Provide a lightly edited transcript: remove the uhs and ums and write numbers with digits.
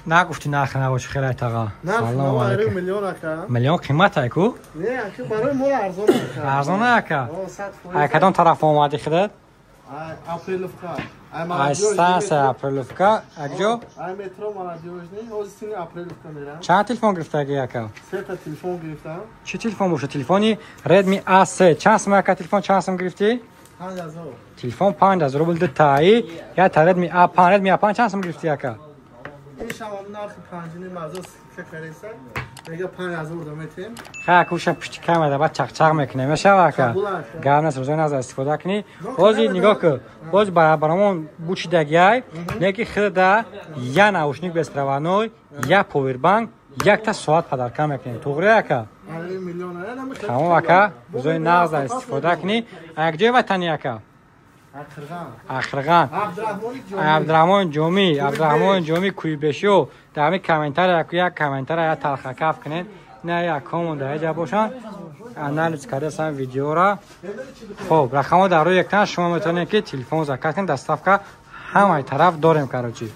Нагуфти нархи наво чӣ хелай, таға? Нархи наво айрӯ миллион, ака. Миллион қимат ай ку? Не, ака, барои мо арзон, ака. Арзон, ака? Ай кадом тараф омадӣ худат? Апреловка. Ай станция Апреловка, акҷо? Ай метро Молодёжный, ҳозир сини Апреловка мерам. Чанд телефон гирифтаги, ака? Сета телефон гирифтам. Чӣ телефон боша? Телефони Redmi A3 чанд сум, ака? Телефон чанд сум гирифтӣ? 5000. Телефон 5000 рубл, дутаи я та Redmi A5. Redmi A5 чанд сум гирифтӣ, ака? Ишам нархи панҷини мазо скидка кареса, мега 5000 да метем. Ха, куша пушти камера баъд чақчақ мекунем, мешава, ака? Гап нест, рӯзои назар истифода кунӣ. Ҳозир нигоҳ кун, боз барамон бучидагиай неки худа я наушник беспроводной, я повербанк, якта соат подарка мекунем. Туғри, ака? Тамом, ака, рӯзои нағза истифода кунӣ. Якҷои ватани, ака? Ахирған, Абдураҳмон Ҷомӣ, Абдураҳмон Ҷомӣ Кӯйбешо. Дар ҳамин комментария як комментария я талхакаф кунед, на якомон дар ҷа бошанд, анализ кардасан видеора. Хоб, рақамҳо дар рӯи экран, шумо метавонед, ки телефон заказ кунед, доставка ҳамаи тараф дорем, короче.